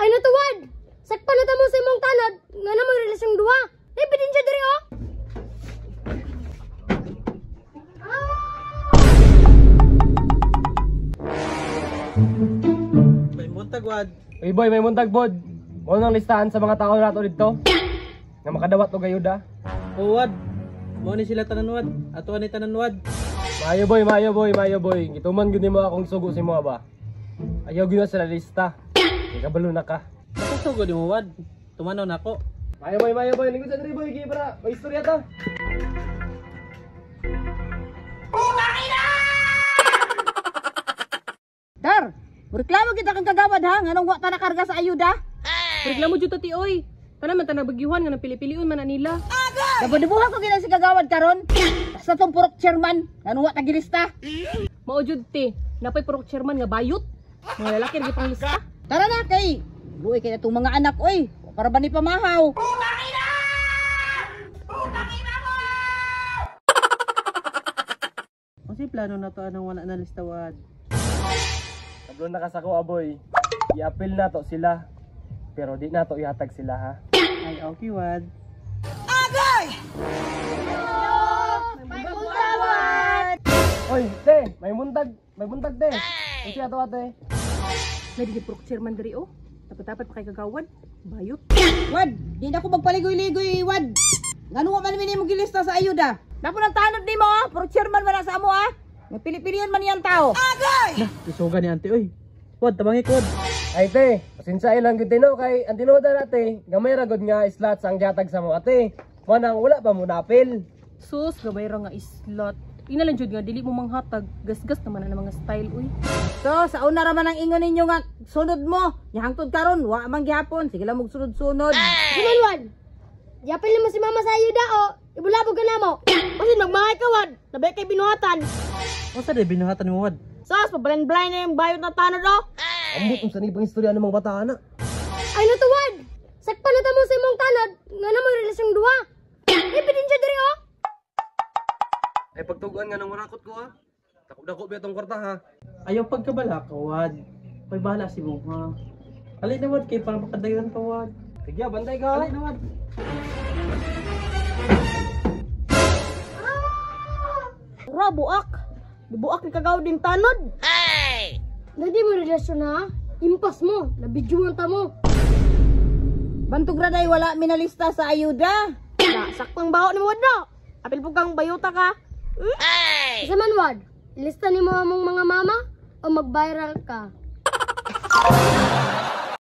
Ay natuwad! Sakpan na ta mo sa imong tanod nga na mo relasyong duha. Nay ebidensya diri oh. May buntag, Wad. Uy boy, may muntag bod. Mao nang listahan sa mga tao nato didto nga makadawat og ayuda. O, Wad. Mao ni sila tanan, Wad. Ato ni tanan, Wad. Maayo boy, maayo boy, maayo boy. Gituman gyud nimo akong sugo sa imo ba. Ayaw gyud na sila lista. Kay kabalo na ka. Masusugo di mo, Wad. Tumanaw na ako. Maayo boy, maayo boy. Lingkod sa diri boy, kay para may istorya ta. Dar, reklamo kita kang kagawad ha, nganong wa ta nakarga sa ayuda? Reklamo jud to ti oy. Tanan man tanang bagyuhan nga napili-piliun man na nila. Dabudabuhan ko gina si kagawad karon. Basta tong purok chairman, nganong wa ta gilista. Mao jud ti, napay purok chairman nga bayot. Mga lalaki ra pang lista. Tara na kay. Luoy kay atong mga anak oy. Para ba ni pamahaw? Kasi plano na to anong wala na lista, Wad. Kabalo na ka sa ko, aboy. I-appeal na to sila. Pero di na to ihatag sila ha. Ay, okay, Wad. Oy, te, may buntag te. Unsa ato ate? May di purok chairman diri oh. Dapat-dapat pa kay kagawad. Bayot. Wad, di na ko magpaligoy-ligoy, Wad. Nganong wa man mi nimo gilista sa ayuda? Napo nang tanod nimo ah, purok chairman man na sa amo ah. May pili-piliyon man niyang tao. Isuga ni ante, oy. Wad, tabangi ko, Wad. Ay te, pasensya ilang gyud no kay ang tinuod na ate, gamay ra gud nga slot sa ang gihatag sa mo ate. Mo nang wala pa mo napil. Sus, gamay ra nga islot. Ina lang jud nga dili mo manghatag. Gasgas naman na mga style uy. So, sa una ra man ang ingon ninyo nga sunod mo. Nya hangtod karon wa man gihapon. Sige lang mog sunod-sunod. Suman wad. Yapil mo si mama sa ayuda o ibulabog ka namo. Kasi magmahay ka wad, nabay kay binuhatan. Unsa di binuhatan mo, Wad? Sus, pablind-blind na yung bayot na tanod oh. Ambot unsa ni pang istorya ng mga bata ana. Ay natuwad! Sakpan na ta mo sa imong tanod nga na mo relasyong duha. Nay ebidensya diri oh. Ay pagtuguan nga nang marakot ko ha. Dako-dako ba itong kwarta ha. Ayaw pagkabala ka, Wad. May bahala si mo, ha? Alin na, Wad, kay para makadayon pa, Wad. Sige, bantay ka. Alin na, Wad. Ra buak. Buak ni kagawad din tanod. Ay! Nadi mo relasyon ha? Impas mo, nabidyuan ta mo. Bantog ra day wala minalista sa ayuda. Na, saktong baho ni mo wad no. Apil po kang bayuta ka. Ay! Isa man wad, ilista ni mo among mga mama o mag-viral ka.